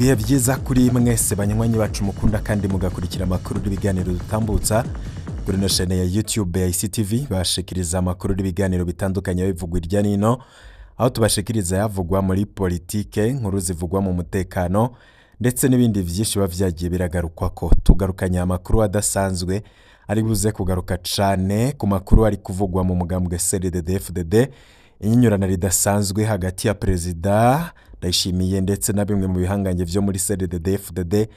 Bihe byiza kuri mwese banywanyi bacu mukunda kandi mugakurikira amakuru n'ibiganiro dutambutsa kuri ino chaîne ya YouTube ya ICTV. Bashikiriza amakuru n'ibiganiro bitandukanye bivugwa irya nino, aho tubashikiriza yavugwa muri politike, inkuru zivugwa mu mutekano ndetse n'ibindi vyinshi biba vyagiye biragarukwako. Tugarukanye amakuru adasanzwe ari buze kugaruka cane ku makuru ari kuvugwa mu mugambwe CNDD-FDD, inyinyurana ridasanzwe hagati ya Perezida Ndayishimiye ndetse na bimwe mu bihangange vyo muri CNDD-FDD,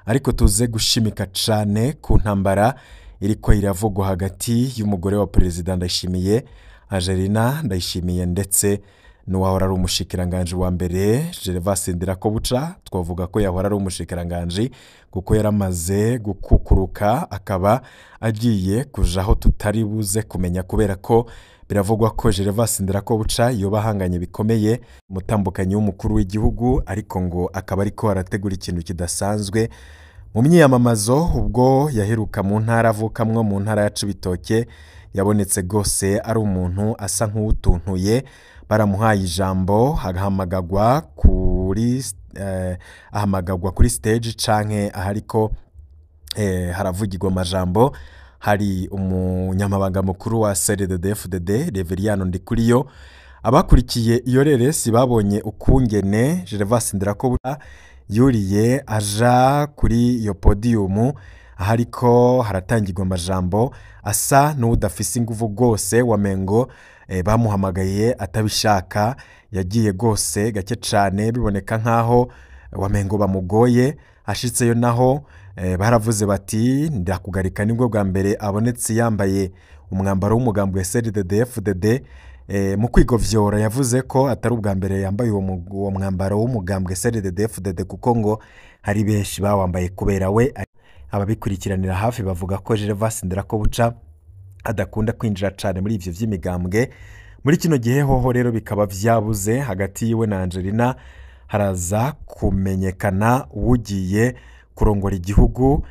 ariko tuze gushimika cane ku ntambara iriko iravugwa hagati y'umugore wa Perezida Ndayishimiye, Angelina Ndayishimiye, ndetse n'uwahora ari umushikiranganji wa mbere Gervais Ndirakobuca. Twavuga ko yahora ari umushikiranganji kuko yaramaze gukukuruka, akaba agiye kujaho tutari buze kumenya, kubera ko biravugwa ko Gervais Ndirakobuca yoba ahanganye bikomeye umutambukanyi w'umukuru w'igihugu, ariko ngo akaba ariko arategura ikintu kidasanzwe mu myiyamamazo. Ubwo yaheruka mu ntara avukamwo, mu ntara ya Cibitoke, yabonetse gose ari umuntu asa nk'uwutuntuye. Baramuhaye ijambo, ahamagagwa kuri stage canke ahariko haravugirwa amajambo, hari umunyamabanga mukuru wa CNDD-FDD Reveriyano Ndikuriyo. Abakurikiye iyo reresi babonye ukungene Gervais Ndirakobuca yuriye aja kuri iyo podium ahariko haratangirwa amajambo, asa n'udafise inguvu rwose, wamengo bamuhamagaye atabishaka. Yagiye rwose gake cane, biboneka nkaho wamengo bamugoye. Ashitseyo naho baravuze bati ndakugarika, nibwo bwa mbere abonetse yambaye umwambaro w'umugambi wa CNDD-FDD. Mu kwigovyora yavuze ko atari ubwa mbere yambaye uwo mwambaro w'umugambwe CNDD-FDD, kuko ngo hari benshi bawambaye kubera we. Ababikurikiranira hafi bavuga ko Gervais Ndirakobuca adakunda kwinjira cane muri ivyo vy'imigambwe. Muri kino gihe hoho rero bikaba vyabuze hagati yiwe na Angelina, haraza kumenyekana uwugiye kurongora igihugu,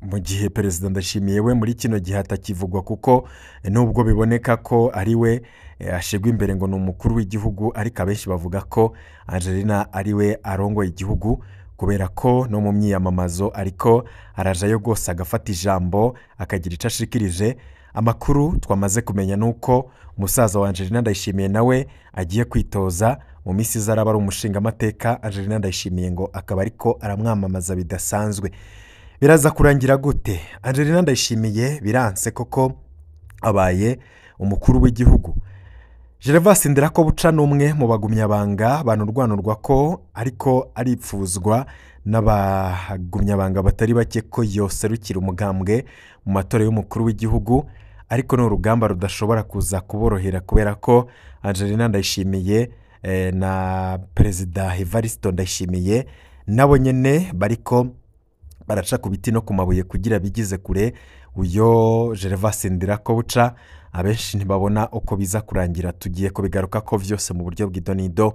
mu gihe Perezida Ndayishimiye we muri kino gihe atakivugwa, kuko nubwo biboneka ko ari we ashigwa imbere ngo ni umukuru w'igihugu, ariko abenshi bavuga ko Angelina ari we arongoye igihugu, kubera ko no mu myiyamamazo ariko arajayo rwose agafata ijambo akagira ico ashikirije. Amakuru twamaze kumenya nuko musaza wa Angelina Ndayishimiye nawe agiye kwitoza mu minsi iza, araba ari umushingamateka. Angelina Ndayishimiye ngo akaba ariko aramwamamaza bidasanzwe. Biraza kurangira gute? Angelina Ndayishimiye biranse koko abaye umukuru w'igihugu. Gervais Ndirakobuca n'umwe mu bagumyabanga banurwanurwa ko ariko aripfuzwa n'abagumyabanga batari bake ko yoserukira umugambwe mu matora y'umukuru w'igihugu, ariko ni urugamba rudashobora kuza kuborohera, kubera ko Angelina Ndayishimiye na Perezida Evariste Ndayishimiye nabo nyene bariko baraca ku biti no ku mabuye kugira bigize kure uyo Gervais Ndirakobuca. Abenshi ntibabona uko biza kurangira. Tugiye kubigaruka ko vyose mu buryo bw'idonido.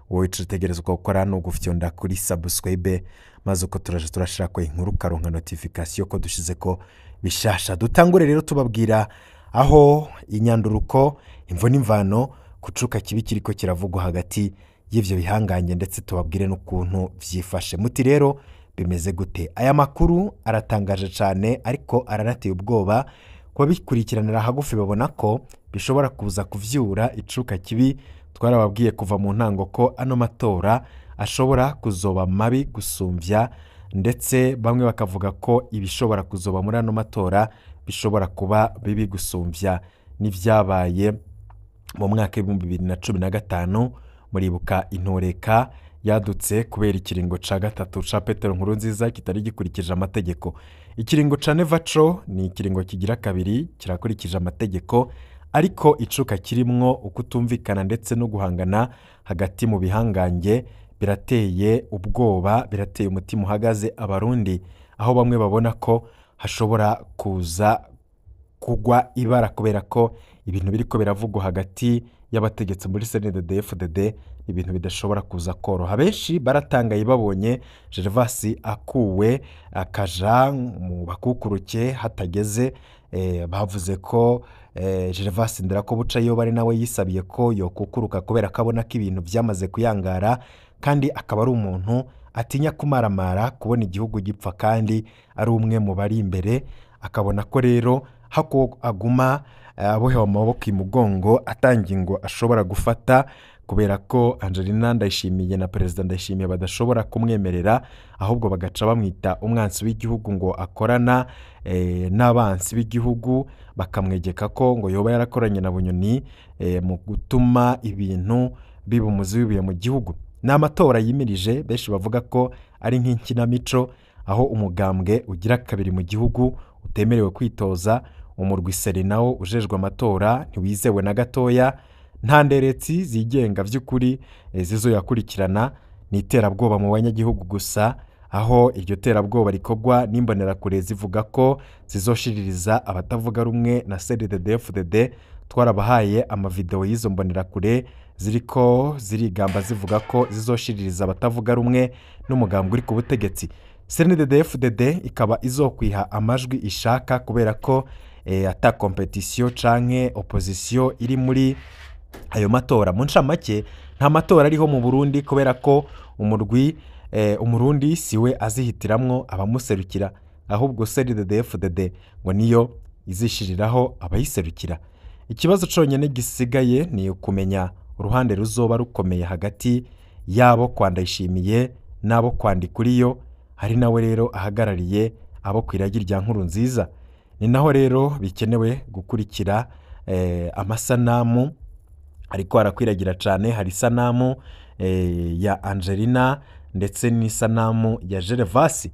Wowe ico utegerezwa gukora ni ugufyonda kuri subscribe, maze uko turaje turashirako inkuru ukaronka notification ko dushizeko bishasha. Dutangure rero tubabwira aho inyanduruko, imvo n'imvano kucuka kibi kiriko kiravugwa hagati y'ivyo bihangange, ndetse tubabwire n'ukuntu vyifashe. Muti rero bimeze gute? Aya makuru aratangaje cane, ariko aranateye ubwoba. Kubabikurikiranira hagufi babona ko bishobora kuza kuvyura icuka kibi. Twarababwiye kuva mu ntango ko ano matora ashobora kuzoba mabi gusumvya, ndetse bamwe bakavuga ko ibishobora kuzoba muri ano matora bishobora kuba bibi gusumvya n'ivyabaye mu mwaka 2015. Muribuka intoreka yadutse kubera ikiringo ca gatatu ca Petero Nkurunziza kitari gikurikije amategeko. Ikiringo ca Nevaco ni ikiringo kigira kabiri kirakurikije amategeko, ariko icuka kirimwo ukutumvikana ndetse no guhangana hagati mu bihangange birateye ubwoba, birateye umutima uhagaze abarundi, aho bamwe babona ko hashobora kuza kugwa ibara, kubera ko ibintu biriko biravugwa hagati y'abategetsi muri CNDD-FDD ibintu bidashobora kuza koroha. Benshi baratangaye babonye Gervais akuwe akaja mu bakukuruke hatageze. Bavuze ko Gervais Ndirakobuca yoba ari nawe yisabiye ko yokukuruka, kubera ko abona ko ibintu vyamaze kuyangara, kandi akaba ari umuntu atinya kumaramara kubona igihugu gipfa kandi ari umwe mu bari imbere, akabona ko rero hako aguma abohewe amaboko imugongo atangingo ashobora gufata, kubera ko Angelina Ndayishimiye na Perezida Ndayishimiye badashobora kumwemerera, ahubwo bagaca bamwita umwansi w'igihugu ngo akorana n'abansi b'igihugu, bakamwegeka ko ngo yoba yarakoranye na Bunyoni mu gutuma ibintu biba umuzi w'ibuye mu gihugu. Ni amatora yimirije benshi bavuga ko ari nk'inkinamico, aho umugambwe ugira kabiri mu gihugu utemerewe kwitoza, umurwi seri nawo ujejwe amatora ntiwizewe na gatoya, nta nderetsi zigenga vy'ukuri zizoyakurikirana, ni iterabwoba mu banyagihugu gusa, aho iryo terabwoba rikorwa n'imbonerakure zivuga ko zizoshiririza abatavuga rumwe na CNDD-FDD. Twarabahaye amavideo y'izo mbonerakure ziriko zirigamba zivuga ko zizoshiririza abatavuga rumwe n'umugambwe uri ku butegetsi. CNDD-FDD ikaba izokwiha amajwi ishaka, kubera ko ata competition canke opposition iri muri ayo matora. Mu ncamake nta matora ariho mu Burundi, kubera ko umurwi umurundi siwe azihitiramwo abamuserukira, ahubwo CNDD-FDD ngo niyo izishiriraho abayiserukira. Ikibazo conyene gisigaye ni ukumenya uruhande ruzoba rukomeye hagati yabo kwa Ndayishimiye n'abo kwa Ndikuriyo, hari nawe rero ahagarariye abo kw'iragi rya Nkurunziza. Ni naho rero bikenewe gukurikira amasanamu ariko arakwiragira cane. Hari isanamu ya Angelina ndetse n'isanamu ya Gervasi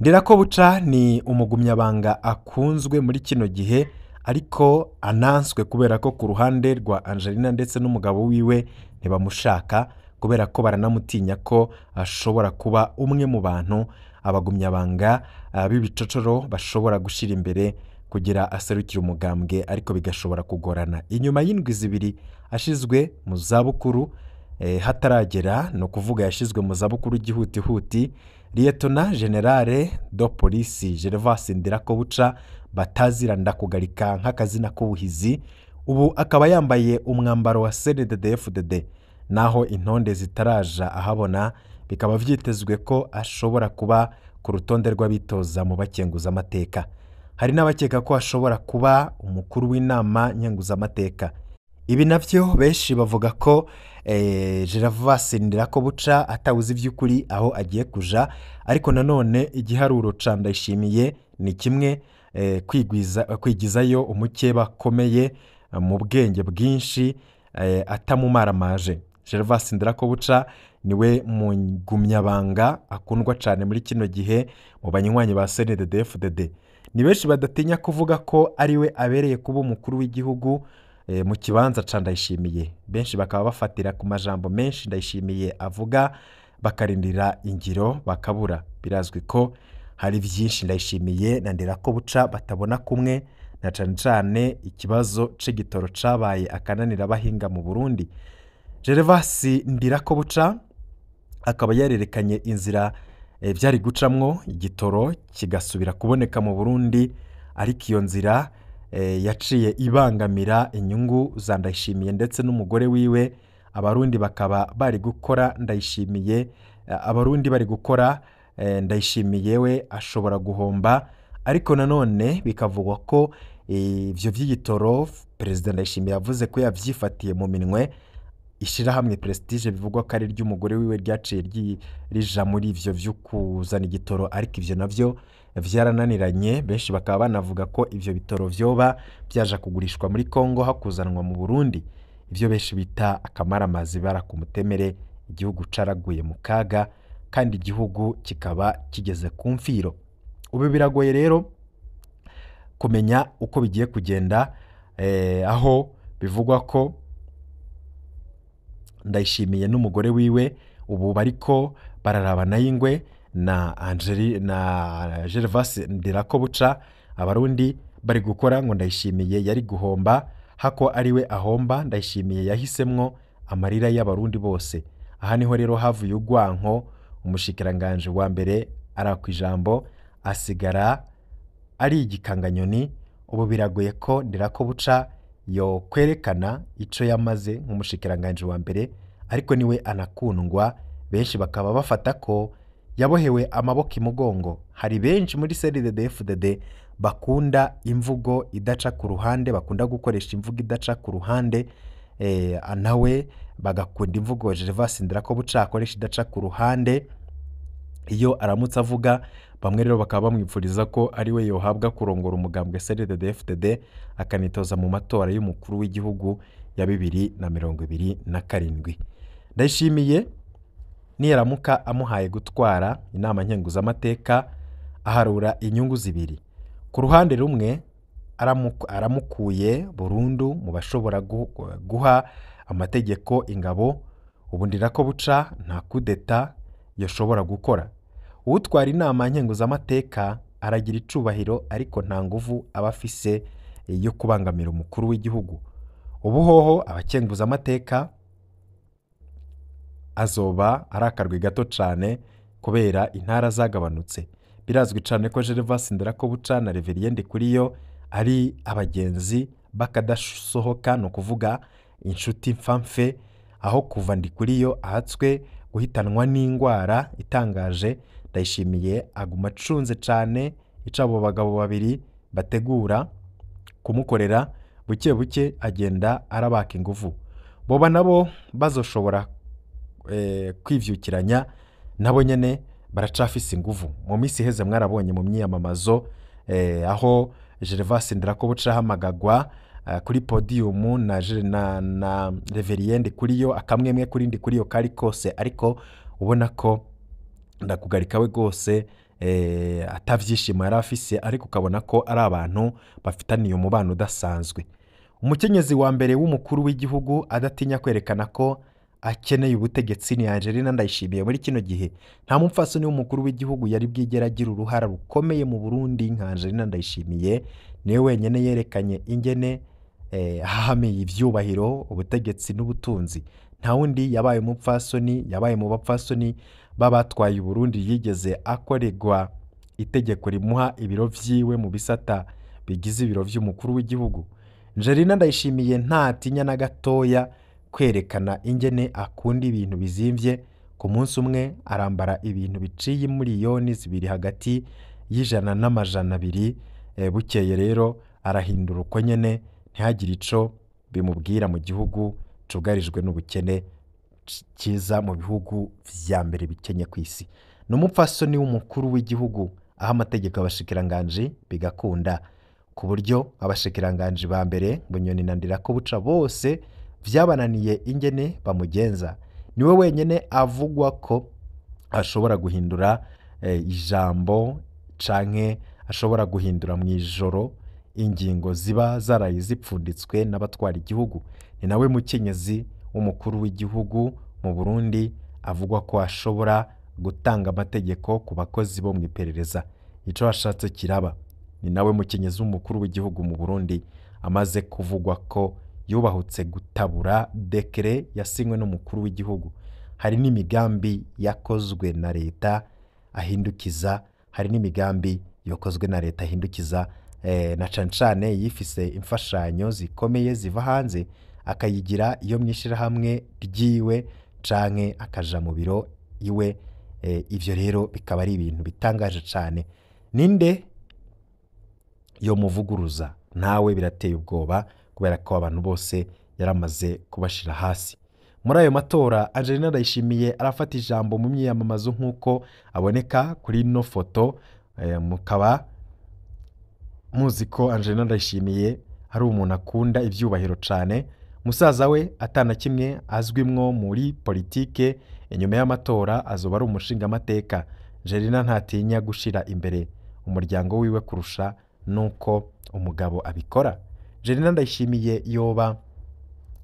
Ndirakobuca. Ni umugumyabanga akunzwe muri kino gihe, ariko ananswe kubera ko ku ruhande rwa Angelina ndetse n'umugabo wiwe ntibamushaka, kubera ko baranamutinya ko ashobora kuba umwe mu bantu abagumyabanga b'ibicocoro bashobora gushira imbere kugira aserukire umugambwe, ariko bigashobora kugorana. Inyuma y'indwi zibiri ashizwe mu zabukuru, hataragera, ni ukuvuga yashizwe mu zabukuru gihutihuti, Liyetona Generale do Polisi Gervas Ndirakobuca batazira ndakugarika nk'akazina k'ubuhizi, ubu akaba yambaye umwambaro wa CNDD-FDD, naho intonde zitaraja ahabona, bikaba vyitezwe ko ashobora kuba ku rutonde rw'abitoza mu bakenguzamateka. Hari n'abakeka ko ashobora kuba umukuru w'inama nkenguzamateka. Ibi navyo benshi bavuga ko Gervas Ndirakobuca atawuzi ivy'ukuri aho agiye kuja, ariko nanone igiharuro ca Ndayishimiye ni kimwe, kwigizayo umukeba akomeye mu bwenge bwinshi atamumaramaje. Gervas Ndirakobuca niwe mugumyabanga akundwa cane muri kino gihe mu banywanyi ba CNDD-FDD. Ni benshi badatinya kuvuga ko ariwe abereye kuba umukuru w'igihugu mu kibanza ca Ndayishimiye. Benshi bakaba bafatira ku majambo menshi Ndayishimiye avuga, bakarindira ingiro bakabura. Birazwi ko hari vyinshi Ndayishimiye na Ndirakobuca batabona kumwe, na cane cane ikibazo c'igitoro cabaye akananira abahinga mu Burundi. Gervas Ndirakobuca akaba yarerekanye inzira vyari gucamwo igitoro kigasubira kuboneka mu Burundi, ariko iyo nzira yaciye ibangamira inyungu za Ndayishimiye ndetse n'umugore wiwe. Abarundi bakaba bari gukora Ndayishimiye, abarundi bari gukora Ndayishimiye we ashobora guhomba, ariko nanone bikavugwa ko ivyo vy'igitoro Perezida Ndayishimiye yavuze ko yavyifatiye mu minwe. Ishirahamwe Prestige bivugwa ko ari ry'umugore wiwe ryaciye rija muri ivyo vyo kuzana igitoro, ariko ivyo navyo vyarananiranye. Benshi bakaba banavuga ko ivyo bitoro vyoba vyaja kugurishwa muri Kongo hakuzanwa mu Burundi, ivyo benshi bita akamaramazi bara ku mutemere. Igihugu caraguye mu kaga kandi igihugu kikaba kigeze ku mfiro. Ubu biragoye rero kumenya uko bigiye kugenda, aho bivugwa ko Ndayishimiye n'umugore wiwe ubu bariko bararabana y'ingwe na Angeli na Gervas Ndirakobuca. Abarundi bari gukora ngo Ndayishimiye yari guhomba, hako ariwe ahomba. Ndayishimiye yahisemwo amarira y'abarundi bose. Aha niho rero havuye urwanko, umushikiranganje wa mbere arakwa ijambo asigara ari igikanganyoni. Ubu biragoye ko Ndirakobuca yo kwerekana ico yamaze nk'umushikiranganje wa mbere, ariko niwe anakundwa, benshi bakaba bafata ko Yabohewe amaboko imugongo. Hari benshi muri CNDD-FDD bakunda imvugo idaca ku ruhande, bakunda gukoresha imvugo idaca ku ruhande, nawe bagakunda imvugo Gervas Ndirakobuca akoresha idaca ku ruhande iyo aramutse avuga. Bamwe rero bakaba bamwipfuriza ko ari we yohabwa kurongora umugambwe CNDD-FDD akanitoza mu matora y'umukuru w'igihugu ya 2027. Ndayishimiye niyaramuka amuhaye gutwara inama nkenguzamateka aharura inyungu zibiri. Ku ruhande rumwe aramukuye burundu mu bashobora guha amategeko ingabo. Ubu Ndirakobuca nta kudeta yoshobora gukora. Utwara inama nkenguzamateka aragira icubahiro, ariko nta nguvu aba afise yo kubangamira umukuru w'igihugu. Ubu hoho abakenguzamateka azoba ari akarwi gato cane kubera intara zagabanutse. Birazwi cane ko Gervas Ndirakobuca na Reverien Ndikuriyo ari abagenzi bakadasohoka, ni ukuvuga inshuti mfamfe, aho kuva Ndikuriyo ahatswe guhitanwa n'ingwara itangaje. Ndayishimiye aguma acunze cane ico abo bagabo babiri bategura kumukorera. Buke buke agenda arabaka inguvu. Boba nabo bazoshobora kwivyukiranya, nabo nyene baracafise inguvu. Mu minsi iheze mwarabonye mu myiyamamazo, aho Gervas Ndirakobuca ahamagagwa kuri podium na Reverien Ndikuriyo, akamwemwe kuri Ndikuriyo kari kose, ariko ubona ko Ndakugarika we rwose atavyishimo yari afise, ariko ukabona ko ari abantu bafitaniye umubano udasanzwe. Umukenyezi wa mbere w'umukuru w'igihugu adatinya kwerekana ko akeneye ubutegetsi ni Angelina Ndayishimiye. Muri kino gihe nta mupfasoni w'umukuru w'igihugu yari bwigera agira uruhara rukomeye mu Burundi nka Angelina Ndayishimiye. Niwe wenyene yerekanye ingene hahamiye ivyubahiro, ubutegetsi n'ubutunzi. Nta wundi yabaye umupfasoni, yabaye mu bapfasoni b'abatwaye Uburundi yigeze akoregwa itegeko rimuha ibiro vyiwe mu bisata bigize ibiro vy'umukuru w'igihugu. Angelina Ndayishimiye ntatinya na gatoya kwerekana ingene akunda ibintu bizimvye. Ku munsi umwe arambara ibintu biciye miliyoni 2 hagati y'ijana n'amajana abiri. Bukeye rero arahindura uko nyene, ntihagire ico bimubwira mu gihugu cugarijwe n'ubukene kiza mu bihugu vya mbere bikenye kw'isi. Ni umupfasoni w'umukuru w'igihugu aho amategeko abashikiranganji bigakunda, ku buryo abashikiranganji ba mbere Bunyoni na Ndirakobuca bose vyabananiye ingene bamugenza. Niwe wenyene avugwa ko ashobora guhindura ijambo canke ashobora guhindura mw'ijoro ingingo ziba zaraye zipfunditswe n'abatwara igihugu. Ni nawe mukenyezi w'umukuru w'igihugu mu Burundi avugwa ko ashobora gutanga amategeko ku bakozi bo mw'iperereza. Ico ashatse kiraba. Ni nawe mukenyezi w'umukuru w'igihugu mu Burundi amaze kuvugwa ko yubahutse gutabura dekere yasinywe n'umukuru w'igihugu. Hari n'imigambi yakozwe na leta ahindukiza, hari n'imigambi yakozwe na leta ahindukiza, na cane cane yifise imfashanyo zikomeye ziva hanze akayigira iyo mwishirahamwe ryiwe canke akaja mu biro iwe. Ivyo rero bikaba ari ibintu bitangaje cane. Ninde yo muvuguruza? Nawe birateye ubwoba kubera ko abantu bose yaramaze kubashira hasi. Muri ayo matora Angelina Ndayishimiye arafata ijambo mu myiyamamazo nk'uko aboneka kuri ino foto. Mukaba muzi ko Angelina Ndayishimiye ari umuntu akunda ivyubahiro cane. Musaza we atana kimwe azwimwo muri politike, inyuma y'amatora azoba ari umushingamateka. Angelina ntatinya gushira imbere umuryango wiwe kurusha nuko umugabo abikora. Angelina Ndayishimiye yoba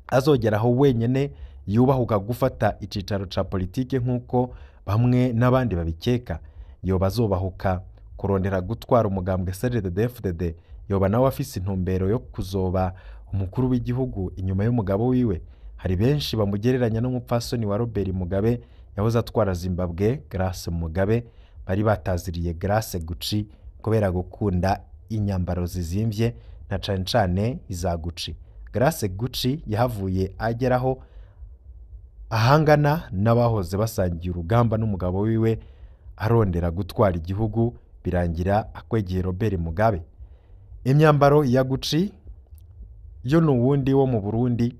azogeraho wenyene yubahuka gufata icicaro ca politike nk'uko bamwe n'abandi babikeka. Yoba azobahuka kurondera gutwara umugambwe CNDD-FDD. Yoba nawe afise intumbero yo kuzoba umukuru w'igihugu inyuma y'umugabo wiwe. Hari benshi bamugereranya n'umupfasoni wa Robert Mugabe yahoze atwara Zimbabwe, Grace Mugabe. Bari bataziriye Grace Gucci kubera gukunda inyambaro zizimvye na cane cane iza Gucci. Grace Gucci yahavuye ageraho ahangana n'abahoze basangiye urugamba n'umugabo wiwe, arondera gutwara igihugu birangira akwegeye Robert Mugabe. Imyambaro ya Gucci yo n'uwundi wo mu Burundi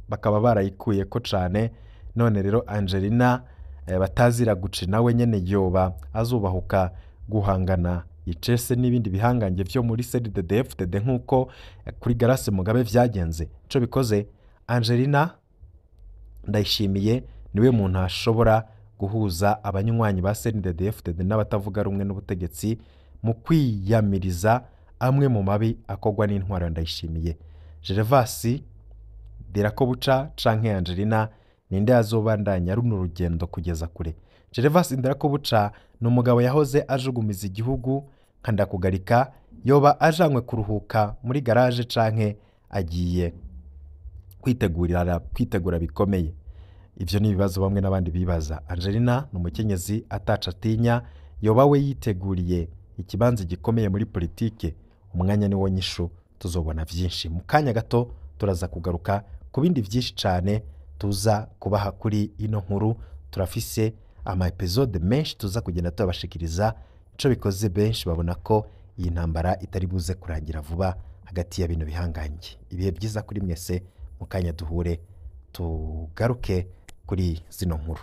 bakaba barayikuye ko cane. None rero Angelina batazira Gucci nawe nyene yoba azubahuka guhangana icese n'ibindi bihangange vyo muri CNDD-FDD nk'uko kuri Grace Mugabe vyagenze. Ico bikoze, Angelina Ndayishimiye niwe muntu ashobora guhuza abanywanyi ba CNDD-FDD n'abatavuga rumwe n'ubutegetsi mu kwiyamiriza amwe mu mabi akorwa n'intwaro ya Ndayishimiye. Gervasi Ndirakobuca canke Angelina, ninde azobandanya runo rugendo kugeza kure? Gervasi Ndirakobuca ni umugabo yahoze ajugumiza igihugu nka Ndakugarika. Yoba ajanywe kuruhuka muri garage canke agiye kwitegura bikomeye? Ivyo ni ibibazo bamwe n'abandi bibaza. Angelina ni umukenyezi ataca atinya, yoba we yiteguriye ikibanza gikomeye muri politike? Umwanya ni wo nyishu, tuzobona vyinshi mu kanya gato. Turaza kugaruka ku bindi vyinshi cane tuza kubaha kuri ino nkuru. Turafise ama episode menshi tuza kugenda tubashikiriza. Ico bikoze, benshi babona ko iyi ntambara itari buze kurangira vuba hagati ya bino bihangange. Ibihe byiza kuri mwese, mu kanya duhure tugaruke kuri zino nkuru.